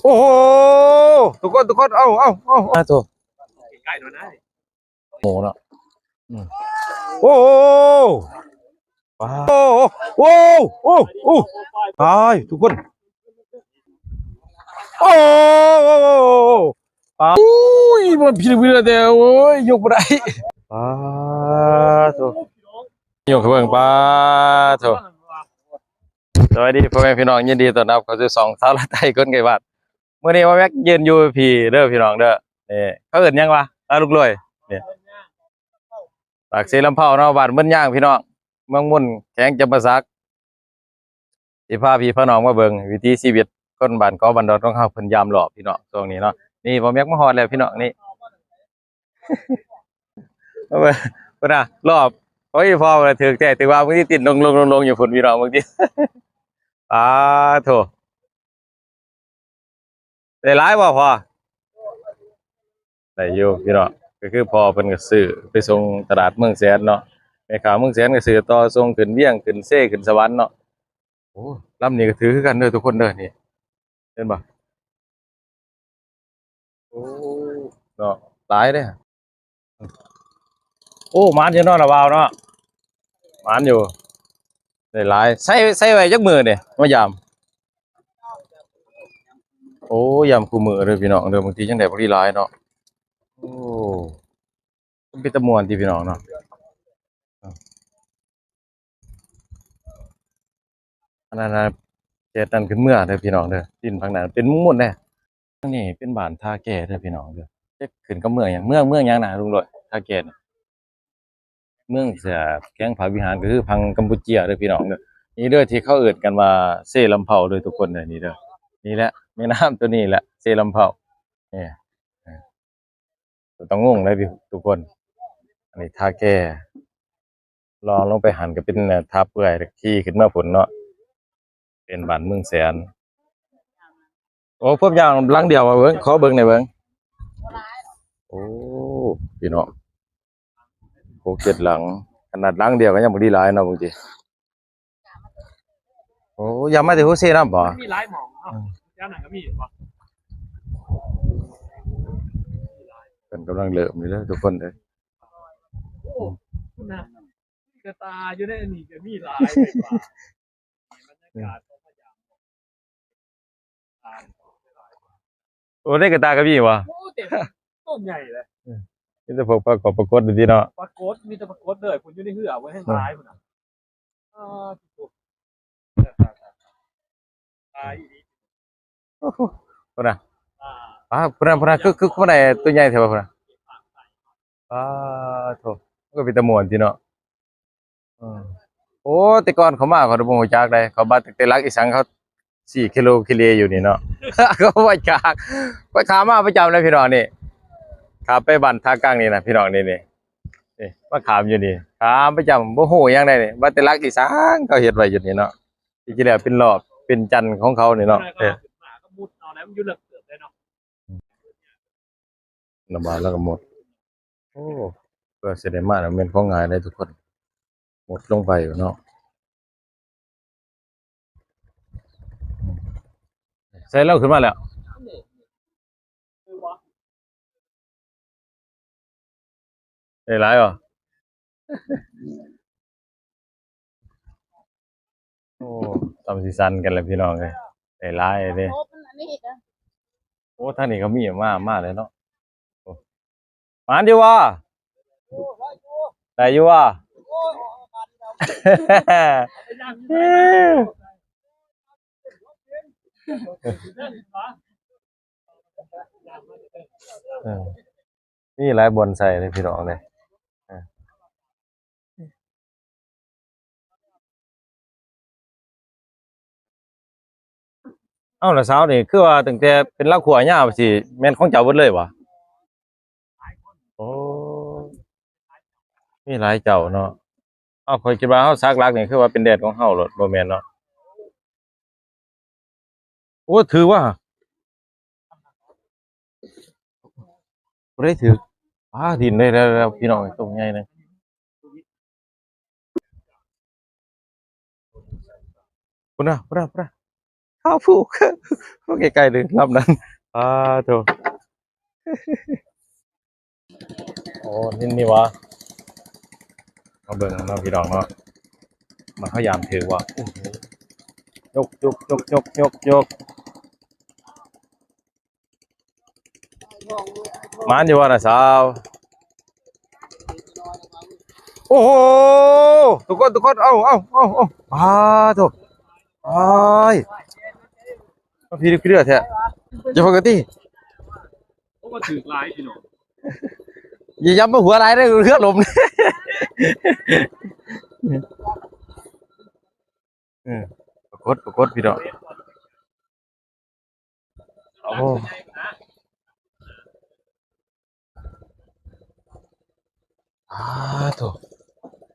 ໂອ້ໂຫ ທຸກຄົນ ທຸກຄົນ ເອົາ ເອົາ ເອົາ ໂອ້ໂຫ ໂອ້ໂຫ ປາ ໂອ້ໂຫ ໂອ້ໂຫ ຕາຍທຸກຄົນ ໂອ້ໂຫ ປາ ໂອ້ຍ ມັນພິດວິລະແຕ່ ໂອ້ຍ ຍົກບໍ່ໄດ້ ປາໂທ ຍົກໃຫ້ເບິ່ງ ປາໂທ ສະບາຍດີພໍ່ແມ່ພີ່ນ້ອງ ຍິນດີຕ້ອນຮັບເຂົ້າສູ່ຊ່ອງສາວລາວໃຕ້ຄົນໄກບ້ານ. ມື້ນີ້ບ່າວແມັກຢືນຢູ່ພີ້ເດີພີ່ນ້ອງເດີ ນີ້ເຂົາເອີ້ນຫຍັງວະ ລາວລຸກລວຍ ນີ້ ປາກເຊລຳເພົາເນາະ ບ້ານເມືອງຍາງພີ່ນ້ອງ ເມືອງມຸນ ແຂວງຈຳປາສັກ ຊິພາພີ່ພານ້ອງມາເບິ່ງວິຖີຊີວິດຄົນບ້ານເກາະບ້ານດອນຂອງເຮົາ ເພິ່ນຢາມລອບພີ່ນ້ອງ ຊ່ວງນີ້ເນາະ. ນີ້ບ່າວແມັກມາຮອດແລ້ວພີ່ນ້ອງ ນີ້ ເບິ່ງພຸ້ນນະ ລອບ ໂອ້ຍ ພໍເບິ່ງຖືກແທ້ຖືກວ່າ ບາງທີຕິດລົງໆໆຢູ່ພຸ້ນພີ່ນ້ອງ ບາງທີ ປາໂທ ໄດ້ຫຼາຍບໍ່ພໍ່? ໄດ້ຢູ່ພີ່ນ້ອງ ກໍຄືພໍ່ເພິ່ນກໍຊື້ໄປສົ່ງຕະຫຼາດເມືອງແສນເນາະ ແມ່ຄ້າເມືອງແສນກໍຊື້ຕໍ່ສົ່ງຂຶ້ນວຽງ ຂຶ້ນເຊ ຂຶ້ນສະຫວັນເນາະ. ໂອ້ ລຳນີ້ກໍຖືກຄືກັນເດີທຸກຄົນເດີ ນີ້ ເຫັນບໍ່? ໂອ້ ເນາະ ຫຼາຍເດ້. ໂອ້ ໝານຢູ່ເນາະ ລະບ່າວເນາະ ໝານຢູ່ ໄດ້ຫຼາຍ. ໃສ່ ໃສ່ໄວ້ຈັກມື້ນີ້ ມາຢາມ? ໂອ້ ຢາມຄູ່ມື້ເດີພີ່ນ້ອງເດີ ບາງທີຍັງໄດ້ບັກຫຼາຍເນາະ. ໂອ້ ເປັນຕາມ່ວນຕິພີ່ນ້ອງເນາະ. ອັນນັ້ນນະ ເຂດນັ້ນຂຶ້ນເມືອເດີພີ່ນ້ອງເດີ ດິນຝັ່ງນັ້ນເປັນໝົດເດ້. ທາງນີ້ເປັນບ້ານທ່າແກ່ເດີພີ່ນ້ອງເດີ ຈັກຂຶ້ນກັບເມືອງຫຍັງ ເມືອງ ເມືອງຫຍັງນະລຸງຫຼວຍ ທ່າແກ່ນະ? ເມືອງ ແຂວງພະວິຫານ ກໍຄືຝັ່ງກຳປູເຈຍເດີພີ່ນ້ອງເດີ. ນີ້ເດີທີ່ເຂົາເອີ້ນກັນວ່າເຊລຳເພົາເດີທຸກຄົນເດີ ນີ້ເດີ ນີ້ແຫຼະ ແມ່ນ້ຳຕົວນີ້ແຫຼະ ເຊລຳເພົາ ນີ້. ບໍ່ຕ້ອງງົງເດີທຸກຄົນ ອັນນີ້ທ່າແກ່ ລອງລົງໄປຫັ້ນກໍເປັນ ເອີ ທ່າເປື່ອຍ ແລ້ວຂີ່ຂຶ້ນມາພຸ້ນເນາະ ເປັນບ້ານເມືອງແສນ. ໂອ້ ພວກຢ່າງຫຼັງດຽວ ເບິ່ງ ຂໍເບິ່ງແດ່ເບິ່ງ. ໂອ້ ພີ່ນ້ອງ ຫົກເຈັດຫຼັງ ຂະໜາດຫຼັງດຽວກໍຍັງບໍ່ດີຫຼາຍເນາະ ບາງທີ. ໂອ້ ຢາມມາແຕ່ຫົວເຊນຳບໍ່? ມັນມີຫຼາຍໝ່ອງເນາະ ອືມ ແຖວນັ້ນກໍມີບໍ່? ເພິ່ນກຳລັງເລີ່ມນີ້ເດີທຸກຄົນເດີ. ໂອ້ ພຸ້ນນະ ມີກະຕ່າຢູ່ໃນອັນນີ້ກໍມີຫຼາຍເລີຍວ່າ ບັນຍາກາດຂອງພະຍາມ. ໂອ້ ໃນກະຕ່າກໍມີຫວາ? ໂອ້ ເຕັມ ໂຕໃຫຍ່ເລີຍ. ເອີ ມີແຕ່ພວກປາກົດ ປາກົດຢູ່ຕິເນາະ ປາກົດ ມີແຕ່ປາກົດເລີຍ ພຸ້ນຢູ່ໃນເຮືອພຸ້ນແຮ່ງຫຼາຍພຸ້ນນະ. ເອີ ຕາຍອີ່ຫຼີ. ໂອ້ໂຫ ພຸ້ນນະ ອ່າ ປາ ພຸ້ນນະ ພຸ້ນນະ ຄື ຄື ຄື ຜູ້ໃດຕົວໃຫຍ່ແທ້ວະ ພຸ້ນນະ. ປາໂທ ມັນກໍເປັນຕາມ່ວນຕິເນາະ. ເອີ ໂອ້ ແຕ່ກ່ອນເຂົາມາເຂົາບໍ່ຮູ້ຈັກເດ້ ເຂົາມາຕັ້ງແຕ່ຫຼັກອີສັງ ເຂົາສີ່ກິໂລກິເລຢູ່ນີ້ເນາະ ເຂົາບໍ່ຈັກ. ຂ້ອຍຂ້າມມາປະຈຳເລີຍພີ່ນ້ອງນີ້ ຂ້າມໄປບ້ານທ່າກາງນີ້ນະພີ່ນ້ອງ ນີ້ ນີ້ ນີ້ ມາຂ້າມຢູ່ນີ້ ຂ້າມປະຈຳ ບໍ່ຮູ້ຫຍັງໃດນີ້ ວ່າແຕ່ຫຼັກອີສັງເຂົາເຮັດໄວ້ຢູ່ນີ້ເນາະ. ທີ່ຈິງແລ້ວເປັນລອບເປັນຈັນຂອງເຂົານີ້ເນາະ ເອີ ລະບາດແລ້ວກໍໝົດ. ໂອ້ ເພື່ອຊິໄດ້ມາແມ່ນຂອງງ່າຍເດ້ທຸກຄົນ ໝົດລົງໄປເນາະ. ໃສ່ລາວຂຶ້ນມາແລ້ວ ໄດ້ຫຼາຍບໍ່? ໂອ້ ສ່ຳຊິສັ່ນກັນແລ້ວພີ່ນ້ອງເອີຍ ໄດ້ຫຼາຍເດ້. ໂອ້ ເປັນອັນນີ້ອີກອະ ໂອ້ ທາງນີ້ກໍມີ ມາ ມາເລີຍເນາະ. ໂອ້ ໝານຢູ່ບໍ່? ໄດ້ຢູ່ບໍ່? ເອີ ມີຫຼາຍບ່ອນໃສ່ເດ້ພີ່ນ້ອງເດ້. ເອີ ເອົ້າ ລະສາວນີ້ ຄືວ່າຕັ້ງແຕ່ເປັນລາວຂົວຍາວຊິແມ່ນຂອງເຈົ້າເບິດເລີຍຫວາ? ໂອ້ ມີຫຼາຍເຈົ້າເນາະ. ເອົ້າ ຂ້ອຍຄິດວ່າເຮົາສັກຫຼັກນີ້ ຄືວ່າເປັນແດນຂອງເຮົາໂລດ ບໍ່ແມ່ນເນາະ. ໂອ້ ຖືກວ່າ ບໍ່ໄດ້ຖືກ ປາ ດິນໄດ້ແລ້ວ ແລ້ວ ພີ່ນ້ອງ ໂຕໃຫຍ່ເລີຍ. ພຸ້ນນະ ພຸ້ນນະ ພຸ້ນນະ. ອ້າວ ຜູ້ ຜູ້ໃກ້ໆເດີ ລຳນັ້ນ ອ້າໂທ້ ໂອ້ ນີ້ ນີ້ຫວາ ມາເບິ່ງເນາະພີ່ນ້ອງເນາະ ມັນພະຍາຍາມຖືກວ່າ ໂອ້ໂຫ ຍົກ ຍົກ ຍົກ ຍົກ ຍົກ ຍົກ. ໝານຢູ່ບໍ່ນະສາວ? ໂອ້ໂຫ ທຸກຄົນ ທຸກຄົນ ເອົາ ເອົາ ເອົາ ເອົາ ປາໂທ້ ອ້າຍ ມາພີເຫຼືອແທ້ ຢ່າປົກກະຕິ ໂອ້ ກໍຖືກຫຼາຍພີ່ນ້ອງ ຢ່າຢ້ຳມາຫົວຫຼາຍເດີ ເຮືອລົມ ເອີ ປາກົດ ປາກົດ ພີ່ນ້ອງ. ໂອ້ ອາໂທ້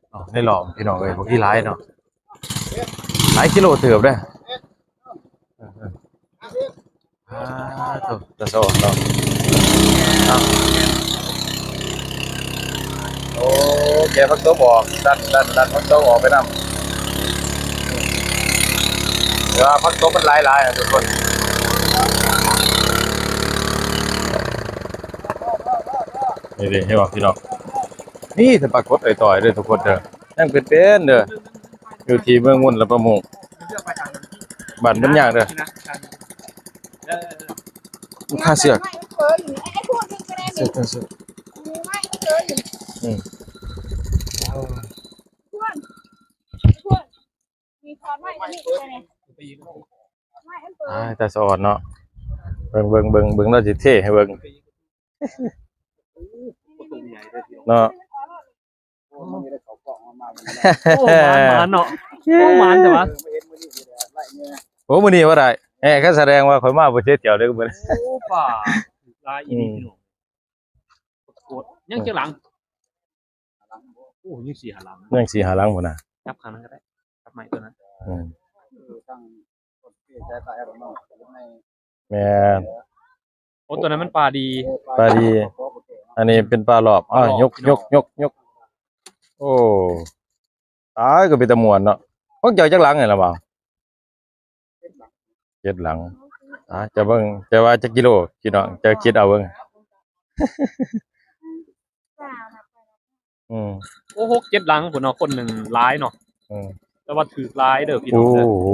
ເອົາ ໃນຫຼອມພີ່ນ້ອງເອີຍ ບັກອີ່ຫຼາຍເນາະ ຫຼາຍກິໂລເຕີບເດ້ ເອີໆ ອາໂທ້ ຕາສະອອນເນາະ ເອົາ ໂອ້ ແກະຜັກຕົບອອກ ດັນ ດັນ ດັນຜັກຕົບອອກໄປນຳ ແຕ່ວ່າຜັກຕົບມັນຫຼາຍໆນະທຸກຄົນ ນີ້ເດ້ ເຫັນບໍ່ພີ່ນ້ອງ ນີ້ແຕ່ປາກົດໄອ້ຕ້ອຍເດີທຸກຄົນເດີ ຍັງເປັນໆເດີ ຢູ່ທີ່ເມືອງມົນລະປະໂມງ ບ້ານບຸນຍາງເດີ ມັນຄາເຊືອກ ເຊືອກ ເຊືອກ ອືມ ອາ ຕາສະອອນເນາະ ເບິ່ງ ເບິ່ງ ເບິ່ງ ເບິ່ງ ລາວຊິເທໃຫ້ເບິ່ງ ເນາະ ໂອ້ ໝານ ໝານເນາະ ໂອ້ ໝານແຕ່ວ່າ ໂອ້ ມື້ນີ້ບໍ່ໄດ້ ແຮະ ກໍສະແດງວ່າຂ້ອຍມາບໍ່ເຈັດແຈວເດີມື້ນີ້ ໂອ້ ປາ ຫຼາຍອີ່ຫຼີ ອືມ ພີ່ນ້ອງ ປາກົດ ຍັງຈັກຫຼັງ? ໂອ້ ຍັງສີ່ຫ້າຫຼັງ ຍັງສີ່ຫ້າຫຼັງພຸ້ນນະ ຈັບຂ້າງນັ້ນກໍໄດ້ ຈັບໄມ້ຕົວນັ້ນ ອືມ ແມ່ນ ໂອ້ ຕົວນັ້ນມັນປາດີ ປາດີ ອັນນີ້ເປັນປາຫຼອບ ອ້າວ ຍົກ ຍົກ ຍົກ ຍົກ ໂອ້ ຕາຍ ກໍເປັນຕາມ່ວນເນາະ ຂອງເຈົ້າຈັກຫຼັງນີ້ລະບ່າວ? ເຈັດຫຼັງ ອ່າ ຈະເບິ່ງ ຈະວ່າຈັກກິໂລ ພີ່ນ້ອງ ຈະຄິດເອົາເບິ່ງ ອືມ ໂອ້ ຫົກເຈັດຫຼັງພຸ້ນເນາະ ຄົນໜຶ່ງຫຼາຍເນາະ ອືມ ແຕ່ວ່າຖືກຫຼາຍເດີພີ່ນ້ອງເດີ ໂອ້ໂຫ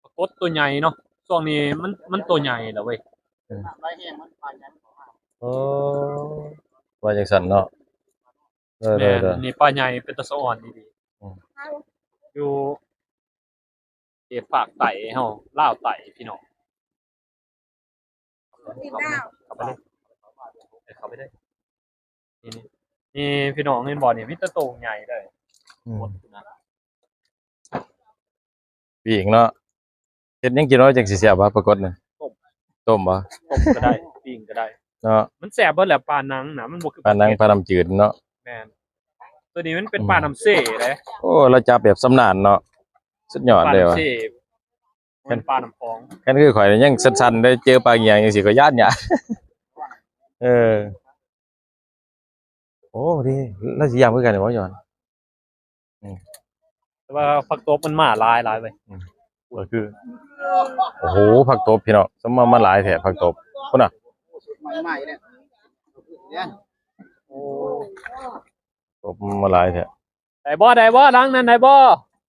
ປາກົດຕົວໃຫຍ່ເນາະ ຊ່ວງນີ້ມັນ ມັນຕົວໃຫຍ່ແລ້ວເວີຍ ອືມ ໂອ້ ວ່າຈັ່ງຊັ້ນເນາະ ເອີ ແມ່ນ ເດີໆ ນີ້ປາໃຫຍ່ເປັນຕາສະອອນດີໆ ອືມ ຢູ່ ເຂດພາກໃຕ້ເຮົາ ລາວໃຕ້ພີ່ນ້ອງ ເຂົ້າໄປເລີຍ ເຂົ້າໄປເລີຍ ເຂົ້າໄປເລີຍ ນີ້ ນີ້ ນີ້ພີ່ນ້ອງເຫັນບໍ່ ນີ້ມີແຕ່ໂຕໃຫຍ່ເດີ ອືມ ໝົດພຸ້ນນະ ປີ້ງເນາະ ເຮັດຫຍັງກິນເນາະ ຈັ່ງຊິແຊບຫວາ ປາກົດນີ້ ຕົ້ມ ຕົ້ມບໍ່? ຕົ້ມກໍໄດ້ ປີ້ງກໍໄດ້ເນາະ ມັນແຊບເບິດແຫຼະ ປາໜັງນະ ມັນບໍ່ຄືປາໜັງ ປານ້ຳຈືດເນາະ ແມ່ນ ຕົວນີ້ມັນເປັນ ອືມ ປານ້ຳເຊເດ້ ໂອ້ ລາວຈັບແບບຊຳນານເນາະ ສຸດຍອດເລີຍຫວາ ປານ້ຳເຊ ແມ່ນປານ້ຳຂອງ ຄັນຄືຂ້ອຍນີ້ຍັງສັ່ນໆເດ້ ເຈີປາຫຍັງຈັ່ງຊີ້ກໍຢ້ານໆ ເອີ ໂອ້ ດີ ລາວຊິຢ້ານຄືກັນບໍ່ ຍ້ອນ ອືມ ແຕ່ວ່າຜັກຕົບມັນມາຫຼາຍໆເວີຍ ອືມ ກໍຄື ໂອ້ໂຫ ຜັກຕົບພີ່ນ້ອງ ສະມາ ມາຫຼາຍແທ້ຜັກຕົບ ພຸ້ນນະ ໂອ້ ຕົບມາຫຼາຍແທ້ ໄດ້ບໍ່ ໄດ້ບໍ່ ຫຼັງນັ້ນໄດ້ບໍ່?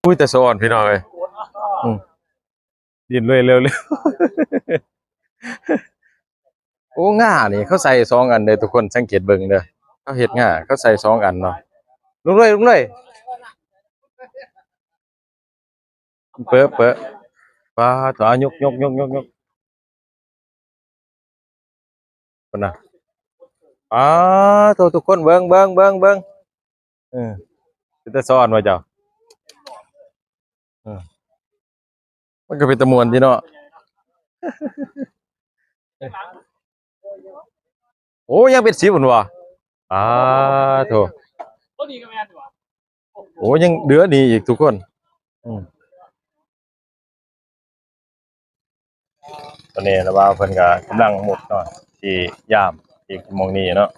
ອຸ້ຍ ແຕ່ສະອອນພີ່ນ້ອງເອີຍ ອືມ ດິ້ນເລື້ອຍໆ ໂອ້ ງ່ານີ້ເຂົາໃສ່ສອງອັນເດີທຸກຄົນ ສັງເກດເບິ່ງເດີ ເຂົາເຮັດງ່າ ເຂົາໃສ່ສອງອັນເນາະ ລົງເລີຍ ລົງເລີຍ ເປີະ ເປີະ ປາດ ອາ ຍົກ ຍົກ ຍົກ ຍົກ ຍົກ ພຸ້ນນະ ປາດໂທ້ ທຸກຄົນເບິ່ງ ເບິ່ງ ເບິ່ງ ເບິ່ງ ເອີ ເປັນຕາຊ້ອນວ່າເຈົ້າ ເອີ ມັນກໍເປັນຕາມ່ວນຕິເນາະ ໂອ້ ຍັງເປັນສິບພຸ້ນຫວາ ປາດໂທ້ ໂອ້ ຍັງເຫຼືອນີ້ອີກທຸກຄົນ ອືມ. ຕອນນີ້ລະວ່າເພິ່ນກະກຳລັງມຸດເນາະ ທີ່ຢາມທີ່ໝ່ອງນີ້ເນາະ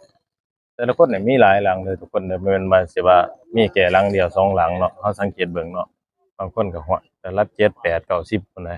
ແຕ່ລະຄົນນີ້ມີຫຼາຍຫຼັງເດີທຸກຄົນເດີ ບໍ່ແມ່ນວ່າຊິວ່າມີແຄ່ຫຼັງດຽວສອງຫຼັງເນາະ ເຮົາສັງເກດເບິ່ງເນາະ ບາງຄົນກະ ຫ້ວຍ ກະຫຼັກເຈັດ ແປດ ເກົ້າ ສິບພຸ້ນນະ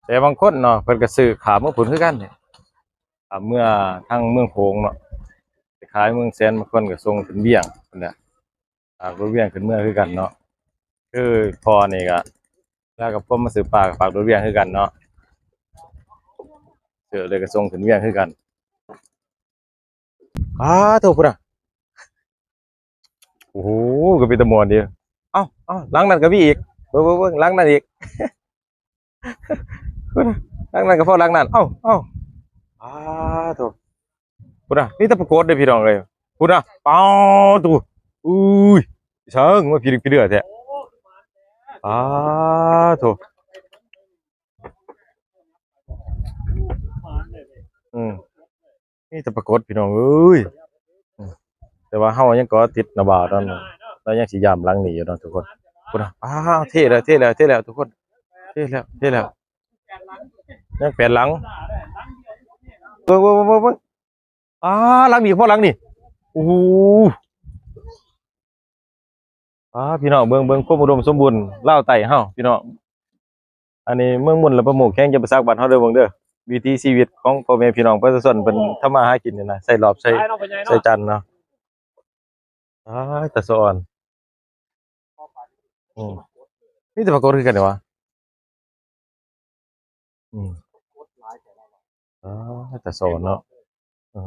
ແຕ່ບາງຄົນເນາະ ເພິ່ນກໍຊື້ຂ້າມເມືອພຸ້ນຄືກັນ ຂ້າມເມືອທາງເມືອງໂຂງເນາະ ໄປຂາຍເມືອງແສນ ບາງຄົນກໍສົ່ງຂຶ້ນວຽງພຸ້ນແຫຼະ ຝາກລົດວຽງຂຶ້ນເມືອຄືກັນເນາະ. ຄືພໍ່ນີ້ກໍ ລາວກໍພວມມາຊື້ປາ ກໍຝາກລົດວຽງຄືກັນເນາະ ຊື້ແລ້ວກໍສົ່ງຂຶ້ນວຽງຄືກັນ. ອ້າໂທ້ ພຸ້ນນະ ໂອ້ໂຫ ກໍເປັນຕາມ່ວນເດ. ເອົ້າ ເອົ້າ ຫຼັງນັ້ນກໍມີອີກ ເບິ່ງ ເບິ່ງ ເບິ່ງ ຫຼັງນັ້ນອີກ ພຸ້ນນະ ຫຼັງນັ້ນກໍພໍຫຼັງນັ້ນ ເອົ້າ ເອົ້າ ອ້າໂທ້ ພຸ້ນນະ ມີແຕ່ປາກົດເດ້ພີ່ນ້ອງເອີຍ ພຸ້ນນະ ປ້າໂທ້ ອຸ້ຍ ຊ່າງມາພີລິກພີເຫຼືອແທ້ ອ້າໂທ້ ອືມ ມີແຕ່ປາກົດພີ່ນ້ອງເອີຍ ອືມ ແຕ່ວ່າເຮົາຍັງເກາະຕິດນ້າບ່າວເນາະ ລາວຍັງຊິຢາມຫຼັງນີ້ຢູ່ເນາະທຸກຄົນ ພຸ້ນນະ ອ້າວ ເທແລ້ວ ເທແລ້ວ ເທແລ້ວທຸກຄົນ ເທແລ້ວ ເທແລ້ວ ຍັງແປດຫຼັງ ເບິ່ງ ເບິ່ງ ເບິ່ງ ເບິ່ງ ອ້າ ຫຼັງນີ້ ພໍຫຼັງນີ້ ໂອ້ໂຫ ອ້າ ພີ່ນ້ອງ ເບິ່ງ ເບິ່ງຄວາມອຸດົມສົມບູນລາວໃຕ້ເຮົາ ພີ່ນ້ອງ ອັນນີ້ເມືອງມົນ ແລະ ປະໂມກ ແຂວງຈຳປາສັກ ບ້ານເຮົາເດີ ເບິ່ງເດີ ວິຖີຊີວິດຂອງພໍ່ແມ່ພີ່ນ້ອງປະຊາຊົນ ເພິ່ນທຳມາຫາກິນນີ້ນະ ໃສ່ລອບ ໃສ່ ໃສ່ຈານເນາະ ອ້າຍ ຕາສະອອນ ອືມ ມີແຕ່ປາກົດຄືກັນນີ້ຫວາ ອືມ ອ້າຍ ຕາສະອອນເນາະ ເອີ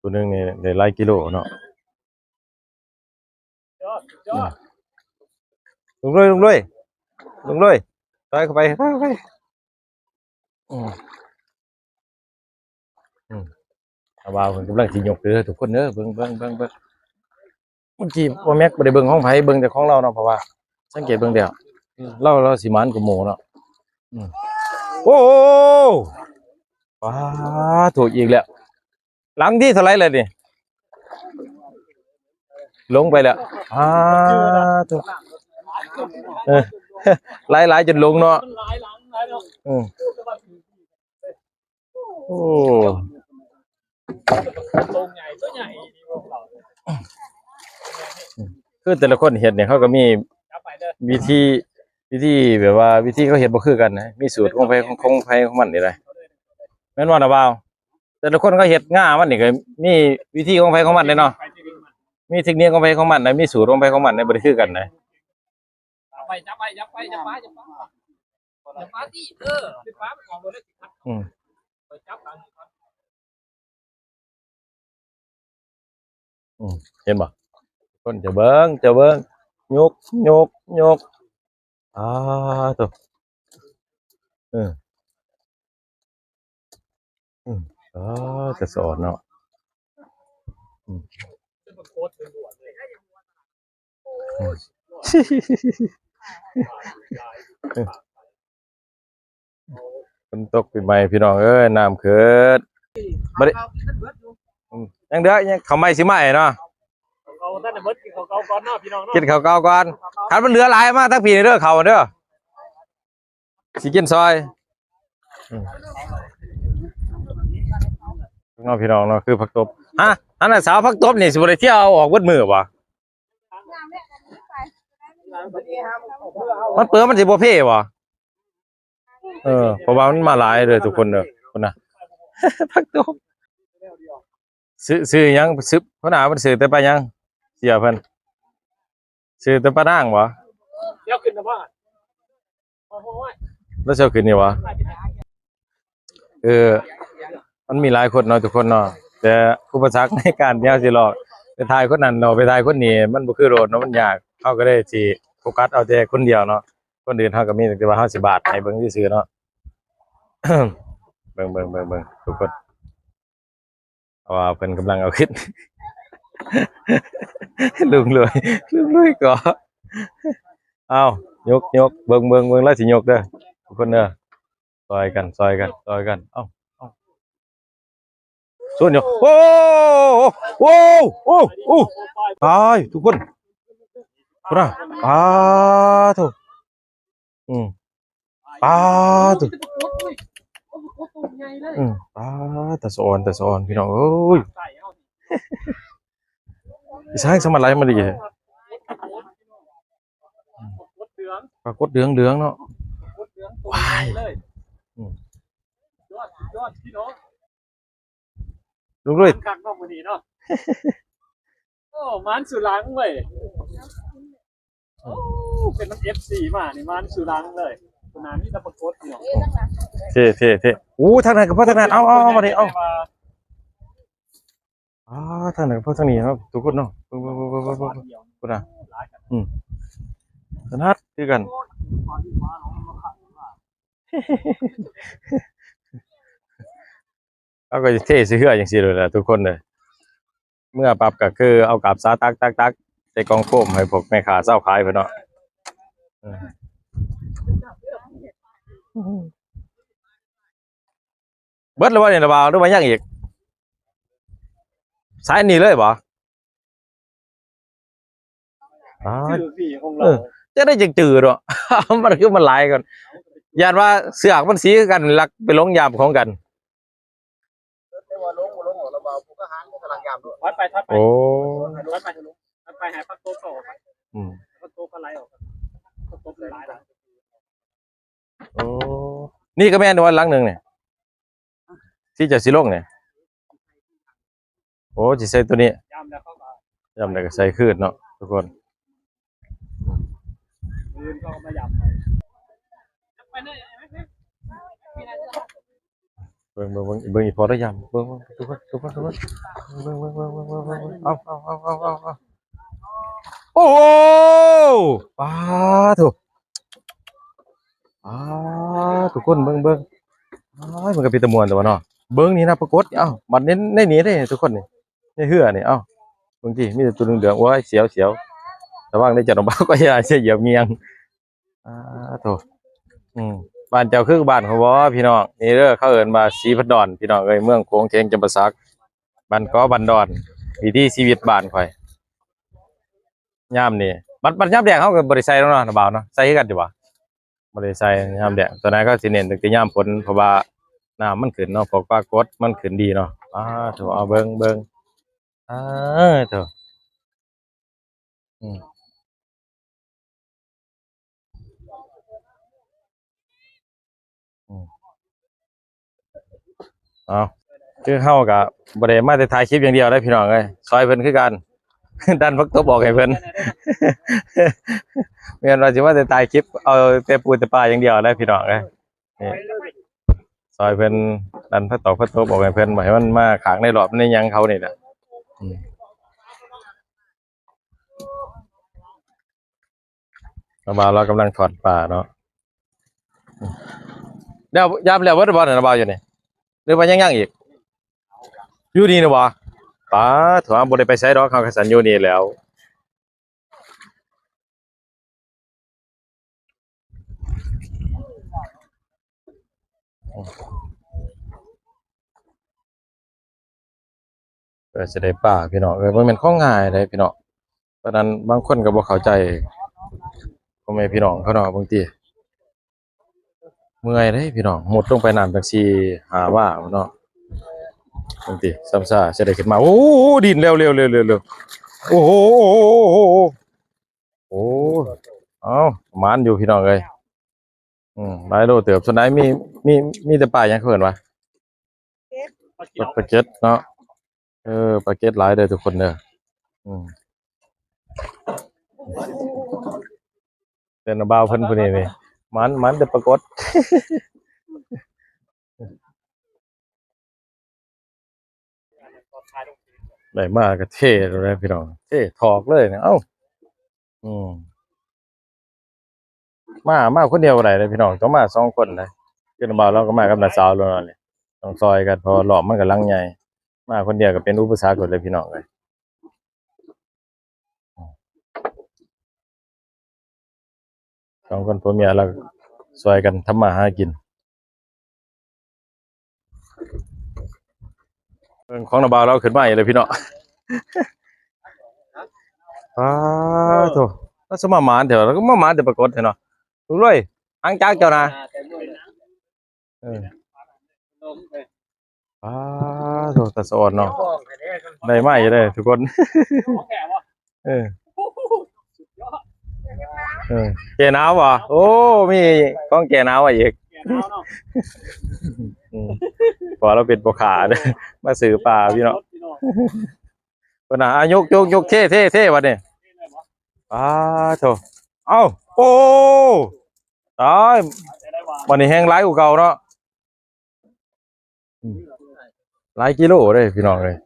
ຜູ້ໜຶ່ງນີ້ໄດ້ຫຼາຍກິໂລເນາະ ອືມ ລຸງລຸຍ ລຸງລຸຍ ລຸງລຸຍ ຕ່ອຍເຂົ້າໄປ ຕ່ອຍເຂົ້າໄປ ອືມ ອືມ ບ່າວເພິ່ນກຳລັງຊິຍົກເດີທຸກຄົນເດີ ເບິ່ງ ເບິ່ງ ເບິ່ງ ເບິ່ງ ເມື່ອກີ້ບໍ່ແມັກບໍ່ໄດ້ເບິ່ງຂອງໃຜ ເບິ່ງແຕ່ຂອງລາວເນາະ ເພາະວ່າສັງເກດເບິ່ງແລ້ວ ລາວ ລາວຊິໝານກວ່າໝູ່ເນາະ ອືມ ໂອ້ ປາໂທ້ ອີກແລ້ວ ຫຼັງທີເທົ່າໃດແລ້ວນີ້ ຫຼົງໄປແລ້ວ ປາໂທ້ ເອີ ຫຼາຍໆ ຈົນຫຼົງເນາະ ອືມ ໂອ້ ຄືແຕ່ລະຄົນເຮັດນີ້ ເຂົາກໍມີວິທີ ວິທີແບບວ່າ ວິທີເຂົາເຮັດບໍ່ຄືກັນນະ ມີສູດຂອງໃຜ ຂອງ ຂອງໃຜຂອງມັນນີ້ແຫຼະ ແມ່ນບໍ່ນະບ່າວ? ແຕ່ລະຄົນເຂົາເຮັດງາມັນນີ້ກໍມີວິທີຂອງໃຜຂອງມັນເດ້ເນາະ ມີເທັກນິກຂອງໃຜຂອງມັນນະ ມີສູດຂອງໃຜຂອງມັນນະ ບໍ່ໄດ້ຄືກັນນະ. ຈັບໄວ້ ຈັບໄວ້ ຢ່າໄປ ຢ່າປາ ຢ່າປາ ຢ່າປາຕິ ເອີ ໄປປາມັນອອກໂລດເລີຍ ອືມ ໄປຈັບຫຼັງ ອືມ ເຫັນບໍ່? ຄົນຈະເບິ່ງ ຈະເບິ່ງ ຍົກ ຍົກ ຍົກ ອ້າໂທ້ ເອີ ອືມ ເອີ ຈະສອນເນາະ ອືມ ອືມ ຝົນຕົກປີໃໝ່ພີ່ນ້ອງເອີຍ ນ້ຳຂຶ້ນ ບໍ່ໄດ້ ອືມ ຍັງເຫຼືອ ຍັງ ເຂົ້າໃໝ່ຊິໃໝ່ເນາະ ເຂົ້າບໍ່ທັນໄດ້ເບິດ ກິນເຂົ້າເກົ່າກ່ອນເນາະພີ່ນ້ອງເນາະ ກິນເຂົ້າເກົ່າກ່ອນ ຄັນມັນເຫຼືອຫຼາຍມາທາງພີ້ເດີ ເຂົ້າເດີ. ຊິກິນຊອຍ ອືມ ເນາະພີ່ນ້ອງເນາະ ຄືຜັກຕົບ ຮະ ອັນນັ້ນສາວຜັກຕົບນີ້ຊິບໍ່ໄດ້ທ່ຽວເອົາອອກເບິດມື້ບໍ່? ມັນເປີດ ມັນຊິບໍ່ເພບໍ່? ເອີ ເພາະວ່າມັນມາຫຼາຍເດີທຸກຄົນເດີ ພຸ້ນນະ ຜັກຕົບ ຊື່ ຊື່ຫຍັງ? ຊື່ ຫົວໜ້າເພິ່ນຊື່ແຕ່ປາຫຍັງ? ເສຍເພິ່ນຊື່ແຕ່ປານາງບໍ່? ແລ້ວຂຶ້ນນະບໍ່? ແລ້ວເຈົ້າຂຶ້ນຢູ່ບໍ່? ເອີ ມັນມີຫຼາຍຄົນເນາະທຸກຄົນເນາະ ແຕ່ອຸປະສັກໃນການທີ່ເຮົາຊິລອກໄປຖ່າຍຄົນນັ້ນເນາະ ໄປຖ່າຍຄົນນີ້ ມັນບໍ່ຄືໂລດເນາະ ມັນຍາກ ເຮົາກໍເລີຍຊິໂຟກັສເອົາແຕ່ຄົນດຽວເນາະ ຄົນອື່ນເຮົາກໍມີ ແຕ່ວ່າເຮົາຊິບາດໃຫ້ເບິ່ງຊື່ໆເນາະ ເບິ່ງ ເບິ່ງ ເບິ່ງ ເບິ່ງ ທຸກຄົນ. ເພາະວ່າເພິ່ນກຳລັງເອົາຂຶ້ນ ລຸງລວຍ ລຸງລວຍກໍ ເອົາ ຍົກ ຍົກ ເບິ່ງ ເບິ່ງ ເບິ່ງ ລາວຊິຍົກເດີ ທຸກຄົນເດີ ຊ່ອຍກັນ ຊ່ອຍກັນ ຊ່ອຍກັນ ເອົາ ເອົາ ຊົນຢູ່ ໂອ້ ໂອ້ ໂອ້ ຕາຍ ທຸກຄົນ ພຸ້ນນະ ປາໂທ້ ອືມ ປາໂທ້ ອືມ ປາ ຕາສະອອນ ຕາສະອອນ ພີ່ນ້ອງເອີຍ ອີສາງສາມາດໄຫຼມາດີແທ້ ອືມ ປາກົດເຫຼືອງໆເນາະ ປາກົດເຫຼືອງໂຕໃຫຍ່ເລີຍ. ອືມ ຍອດ ຍອດພີ່ນ້ອງ ລຸງລຸຍ ຄັກເນາະມື້ນີ້ເນາະ. ໂອ້ ມານສຸລັງເວີຍ. ໂອ້ ເປັນນຳເອັຟຊີມານີ້ ມານສຸລັງເລີຍ. ຂະໜາດມີແຕ່ປາກົດພີ່ນ້ອງ. ເທ່ໆໆ ໂອ້ ທາງນັ້ນກໍພໍທາງນັ້ນ ເອົາໆໆ ມາເດ້ ເອົາ. ອ່າ ທາງນັ້ນກໍພໍທາງນີ້ເນາະ ທຸກຄົນເນາະ. ເບິ່ງໆໆໆໆ ພຸ້ນນະ. ອືມ ຂະໜາດຄືກັນ. ເຮົາກໍເທໃສ່ເຮືອຈັ່ງຊີ້ໂລດລະທຸກຄົນເດີ. ເມືອປັບກໍຄືເອົາກາບສາຕັກໆໆ ໃສ່ກ່ອງໂຟມໃຫ້ພວກແມ່ຄ້າຊາວຂາຍເພິ່ນເນາະ. ເອີ ເບິດແລ້ວບໍ່ນີ້ລະບ່າວ ຫຼືວ່າຍັງອີກ? ສາຍນີ້ເລີຍບໍ່? ອ່າ ຈື່ພີ່ຂອງ ເອີ ລາວ ຈັ່ງໃດຈັ່ງຈື່ເນາະ. ມັນຄືມັນຫຼາຍກ່ອນ ຢ້ານວ່າເຊືອກມັນສີຄືກັນ ລັກໄປລົງຢາມຂອງກັນ. ແຕ່ວ່າລົງບໍ່ລົງດອກລະບ່າວ ຜູ້ທະຫານກໍກຳລັງຢາມໂລດ. ຖອຍໄປ ຖອຍໄປ. ໂອ້ ຖອຍໄປ ຖອຍໄປ ໃຫ້ພັກຕົບອອກໄປ. ອືມ ພັກຕົບກໍໄຫຼອອກ ພັກຕົບຫຼາຍ. ໂອ້ ນີ້ກໍແມ່ນວ່າຫຼັງໜຶ່ງນີ້ ທີ່ຈະຊິລົງນີ້. ໂອ້ ຊິໃສ່ໂຕນີ້ ຢ້ຳແລ້ວກໍ ຢ້ຳແລ້ວກໍໃສ່ຄືນເນາະທຸກຄົນ. ອື່ນເຂົາກໍມາຢຳໃໝ່. ເບິ່ງ ເບິ່ງ ເບິ່ງ ເບິ່ງອີ່ພໍ່ລະຢຳ ເບິ່ງ ເບິ່ງ ທຸກຄົນ ທຸກຄົນ ທຸກຄົນ ເບິ່ງ ເບິ່ງ ເບິ່ງ ເບິ່ງ ເບິ່ງ ເບິ່ງ ເບິ່ງ ເອົາ ເອົາ ໂອ້ໂຫ ປາໂທ້ ປາ ທຸກຄົນເບິ່ງ ເບິ່ງ ອ້າຍ ມັນກໍເປັນຕາມ່ວນແຕ່ວ່າເນາະ ເບິ່ງນີ້ນະ ປາກົດ ເອົ້າ ບັດໃນ ໃນນີ້ເດ້ທຸກຄົນນີ້ ໃນເຮືອນີ້ ເອົ້າ ເບິ່ງຕິ ມີແຕ່ຕົວເຫຼືອງໆ ໂອ້ຍ ສຽວ ສຽວ ລະວັງເດີເຈົ້ານ້ອງບ່າວ ກໍຢ່າຊິຢຽບງຽງ. ອາໂທ້ ອືມ ບ້ານເຈົ້າຄືບ້ານຂ້ອຍບໍ່ພີ່ນ້ອງ? ນີ້ເດີ ເຂົາເອີ້ນວ່າສີພັນດອນ ພີ່ນ້ອງເອີຍ ເມືອງໂຂງ ແຂວງຈຳປາສັກ ບ້ານກໍບ້ານດອນ ວິຖີຊີວິດບ້ານຂ້ອຍ ຍາມນີ້ ບັດ ບັດຍາມແລ້ງເຮົາກໍບໍ່ໄດ້ໃສ່ແລ້ວເນາະ ນ້າບ່າວເນາະ ໃສ່ຄືກັນຢູ່ບໍ່? ບໍ່ໄດ້ໃສ່ຍາມແລ້ງ ສ່ວນຫຼາຍເຂົາຊິເນັ້ນຕັ້ງແຕ່ຍາມຝົນ ເພາະວ່ານ້ຳມັນຂຶ້ນເນາະ ພວກປາກົດມັນຂຶ້ນດີເນາະ. ອາໂທ້ ເອົາເບິ່ງ ເບິ່ງ ອາໂທ້ ອືມ ອືມ ເອົາ ຄືເຮົາກະບໍ່ໄດ້ມາແຕ່ຖ່າຍຄລິບຢ່າງດຽວເດ້ພີ່ນ້ອງເອີຍ ຊ່ອຍເພິ່ນຄືກັນ ດັນຜັກຕົບອອກໃຫ້ເພິ່ນ ແມ່ນວ່າຊິມາແຕ່ຖ່າຍຄລິບ ເອົາແຕ່ປູແຕ່ປາຢ່າງດຽວເດ້ພີ່ນ້ອງເອີຍ. ນີ້ ຊ່ອຍເພິ່ນດັນຜັກຕອກຜັກຕົບອອກໃຫ້ເພິ່ນ ບໍ່ໃຫ້ມັນມາຄ້າງໃນລອບໃນຫຍັງເຂົານີ້ແຫຼະ. ອືມ ລາວວ່າລາວກຳລັງຖອດປາເນາະ. ອືມ ແລ້ວ ຢາມແລ້ວເບິດແລ້ວບໍ່ນັ້ນ ລາວວ່າຢູ່ນີ້ ຫຼືວ່າຍັງ ຍັງອີກ? ຢູ່ນີ້ນະບໍ່? ປາໂທ້ ບໍ່ໄດ້ໄປໃສດອກ ເຮົາກໍສັນຢູ່ນີ້ແລ້ວ. ເພື່ອຊິໄດ້ປາພີ່ນ້ອງເອີຍ ບໍ່ແມ່ນຂອງງ່າຍເດ້ພີ່ນ້ອງ. ເພາະນັ້ນບາງຄົນກໍບໍ່ເຂົ້າໃຈພໍ່ແມ່ພີ່ນ້ອງເຂົາເນາະ ບາງທີ ເມື່ອຍເດ້ພີ່ນ້ອງ ມຸດລົງໄປນ້ຳຈັກສີ່ຫ້າວາເນາະ. ເບິ່ງຕິ ຊ້ຳຊາຊິໄດ້ຂຶ້ນມາ ໂອ້ໂຫ ດິ້ນແລ້ວ ເລວໆ ໂອ້ໂຫ ໂອ້ ເອົ້າ ໝານຢູ່ພີ່ນ້ອງເອີຍ. ອືມ ຫຼາຍໂລເຕີບ ສ່ວນຫຼາຍມີ ມີ ມີແຕ່ປາຫຍັງເຂົາເອີ້ນວ່າ ປາເກັດ ປາເກັດເນາະ. ເອີ ປາເກັດຫຼາຍເດີທຸກຄົນເດີ. ອືມ ແຕ່ນ້າບ່າວເພິ່ນຜູ້ນີ້ນີ້ ໝານ ໝານແຕ່ປາກົດ ໄດ້ມາກໍເທໂລດເດ້ພີ່ນ້ອງ ເທຖອກເລີຍນີ້. ເອົ້າ ອືມ ມາ ມາຄົນດຽວບໍ່ໄດ້ເດ້ພີ່ນ້ອງ ຕ້ອງມາສອງຄົນເດ້. ຄືນ້າບ່າວລາວກໍມາກັບນ້າສາວລາວນັ້ນແຫຼະ ຕ້ອງຊ່ອຍກັນ ເພາະວ່າລ້ອມມັນກໍຫຼັງໃຫຍ່ ມາຄົນດຽວກໍເປັນອຸປະສັກໂລດເດ້ພີ່ນ້ອງເອີຍ. ສອງຄົນຜົວເມຍລາວຊ່ອຍກັນທຳມາຫາກິນ. ເບິ່ງຂອງນ້າບ່າວລາວຂຶ້ນມາອີກແລ້ວພີ່ນ້ອງ. ປາໂທ້ ລາວສະມາໝານແທ້ ລາວກໍມາໝານແຕ່ປາກົດແທ້ເນາະ. ລູກເອີຍ ຫາງຈັກເຈົ້ານະ. ເອີ ປາໂທ້ ຕາສະອອນເນາະ ໄດ້ມາຢູ່ເດ້ທຸກຄົນ. ເອີ ສຸດຍອດ. ເອີ ແກ້ໜາວບໍ່? ໂອ້ ມີຂອງແກ້ໜາວມາອີກ. ອືມ ເພາະວ່າລາວເປັນພໍ່ຄ້າເດີ ມາຊື້ປາພີ່ນ້ອງ. ເພິ່ນນະ ອາ ຍົກ ຍົກ ຍົກ ເທ ເທ ເທ ບັດນີ້. ປາໂທ້ ເອົ້າ ໂອ້ ຕາຍ ບັດນີ້ແຮງຫຼາຍກວ່າເກົ່າເນາະ. ອືມ ຫຼາຍກິໂລເດ້ພີ່ນ້ອງເອີຍ.